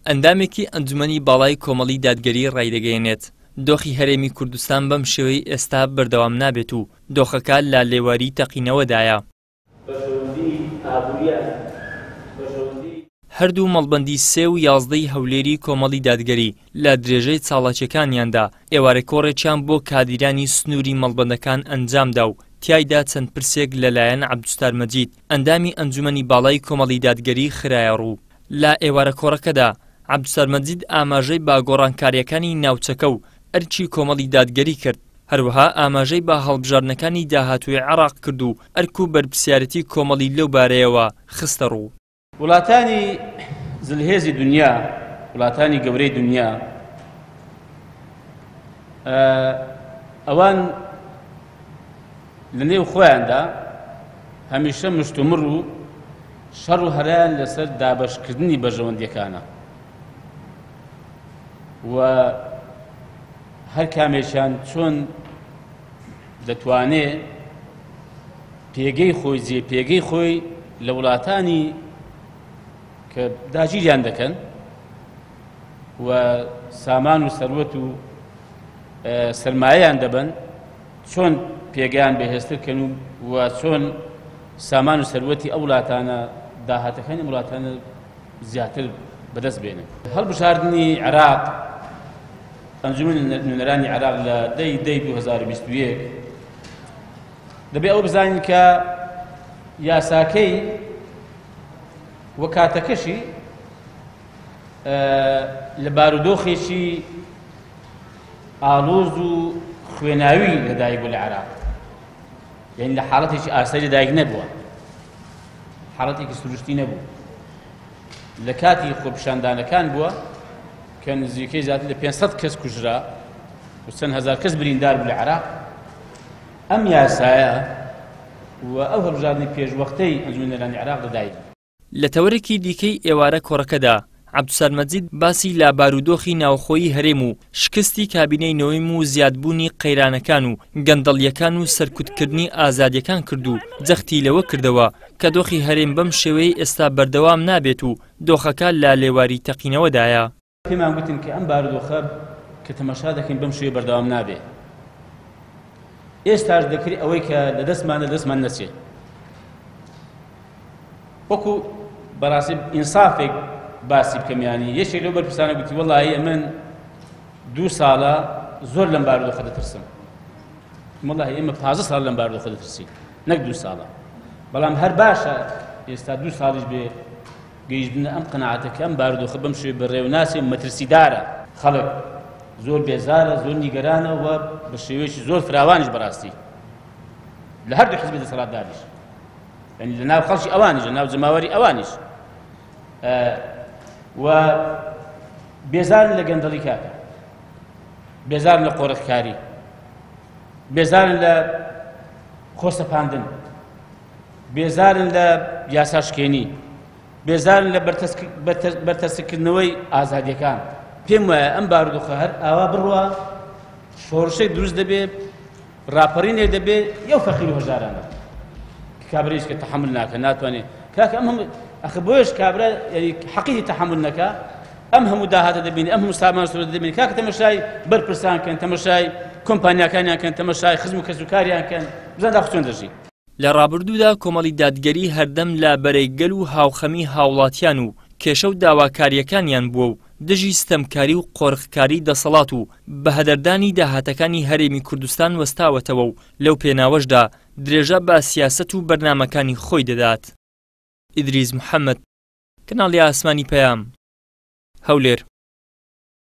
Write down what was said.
ئەندامێکی ئەنجومەنی باڵای کۆمەڵی دادگەری ڕایدەگەیەنێت، دۆخی هەرێمی کوردستان بەم شێوەی ئێستا بەردەوام نابێت و دۆخەکە لە لێواری تەقینەوەدایە. هەردوو مەڵبەندی سێ و یازدەی هەولێری کۆمەڵی دادگەری لە درێژەی چاڵاکیەکانیاندا ئێوارە کۆڕێکیان بۆ کادیرانی سنووری مەڵبەندەکان ئەنجامدا و تیایدا چەند پرسێک لەلایەن عەبدولستار مەجید ئەندامی ئەنجومەنی باڵای کۆمەڵی دادگەری خرایەڕوو. لە ئێوارە کۆڕەکەدا عەبدولستار مەجید ئاماژەی بە گۆڕانکارییەکانی ناوچەکە و ئەرکی کۆمەڵی دادگەری کرد، هەروەها ئاماژەی بە هەڵبژاردنەکانی داهاتووی عێراق کرد و ئەرک و بەرپرسیارێتی کۆمەڵی لەو بارەیەوە خستەڕوو. وڵاتانی زلهێزی دنیا، وڵاتانی گەورەی دنیا، ئەوان لە نێو خۆیاندا هەمیشە مشتومڕ و شەڕ و هەرایان لەسەر دابەشکردنی بەرژەوەندیەکانە و هەر کامێکیان چۆن دەتوانێ پێگەی خۆی جێ پێگەی خۆی لە وڵاتانی کە داگیریان دەکەن و سامان و سەروەت و سرمایەیان دەبن چۆن پێگەیان بەهێزتر کەن و چۆن سامان و سەروەتی ئەو وڵاتانە داهاتەکانی وڵاتانە زیاتر بەدەست بێنن. هەڵبژاردنی عێراق، ئەنجومەنی نوێنەرانی عێراق لە دەی دەی 2021 دەبێ ئەوە بزانین کە یاساکەی و کاتەکەشی لە بارودۆخێکی ئاڵۆز و خوێناوی لەدایک بوو لە عێراق یعنی لە حاڵەتێکی ئاسایی لەدایک نەبووە حاڵەتێکی سروشتی نەبوو لە کاتی خۆپیشاندانەکان بووە کە نزیکەی زیاتر لە 500 کەس کوژرا و چەند هەزار کەس بریندار بوو لە عێراق ئەم یاسایە و ئەو هەڵبژاردنی پێشوەختەی ئەنجومەنی عێراق لەدایک لە تەوەرێکی دیکەی ئێوارە کۆڕەکەدا، عەبدولستار مەجید باسی لە بارودۆخی ناوخۆیی هەرێم و شکستی کابینەی نۆیەم و زیادبوونی قەیرانەکان و گەندەڵییەکان و سەرکوتکردنی ئازادییەکان کرد و جەختی لەوە کردەوە کە دۆخی هەرێم بەم شێوەیەی ئێستا بەردەوام نابێت و دۆخەکە لە لێواری تەقینەوەدایە. پێمان گوتن کە ئەم بارودۆخە کە تەماشا دەکەین بەم شێوەیە بەردەوام نابێ. ئێستاش دەکرێت ئەوەی کە لە دەستمانە لە دەستمان نەچێ. وەکو بەڕاستی ئینسافێک باسی بکەم یانی یەکێک لەو بەرپرسانە گوتی وەڵاهی ئەمن دوو ساڵە زۆر لەم بارودۆخە دەترسم. وەڵاهی ئێمە 15 ساڵ لەم بارودۆخە دەترسین نەک دوو ساڵە. بەڵام هەر باشە ئێستا دوو ساڵیش بێ گەیشتنە ئەم قەناعەتە کە ئەم بارودۆخە بەم شێوەیە بەڕێوە ناچێت مەترسیدارە. خەڵک زۆر بێزارە، زۆر نیگەرانە و بە شێوەیەکی زۆر فراوانیش بەڕاستی لە هەردوو حزبی دەسەڵاتداریش یعنی لە ناو خەڵکی ئەوانیش لە ناو جەماوەری ئەوانیش و بێزارن لە گەندەڵی کاکە بێزارن لە قۆرخکاری بێزارن لە خۆسەپاندن بێزارن لە یاساشکێنی، بێزارن لە بەرتەسککردنەوەی ئازادیەکان. پێم وایە ئەم بارودۆخە هەر ئاوا بڕوا شۆڕشێک دروست دەبێ، ڕاپەڕینێک دەبێ یەو فەقیر و هەژارانە کە کابرایش کە تەحەمول ناکە ناتوانێ کاکە ئەم هەموو ئەخ بۆیش کابرا یعنی حەقیقی تەحەمول نەکا ئەم هەموو داهاتە دەبینی ئەم هەموو سامان سرود دەبینی کاکە تەمەشای بەرپرسان کەن تەمەشای کۆمپانیاکانیان کەن تەمەشای خزم و کەسوکاریان کەن بزان داخ چۆن دەژی. لە ڕابردوودا کۆمەڵی دادگەری هەردەم لە بەرەی گەل و هاوخەمی هاوڵاتیان و کێشە و داواکارییەکانیان بووە و دژی ستەمکاری و قۆرخکاری دەسەڵات و بەهەدەردانی داهاتەکانی هەرێمی کوردستان وەستاوەتەوە و لەو پێناوەشدا درێژە بە سیاسەت و بەرنامەکانی خۆی دەدات. ئیدریس محەمەد، کەناڵی ئاسمانی پەیام، هەولێر.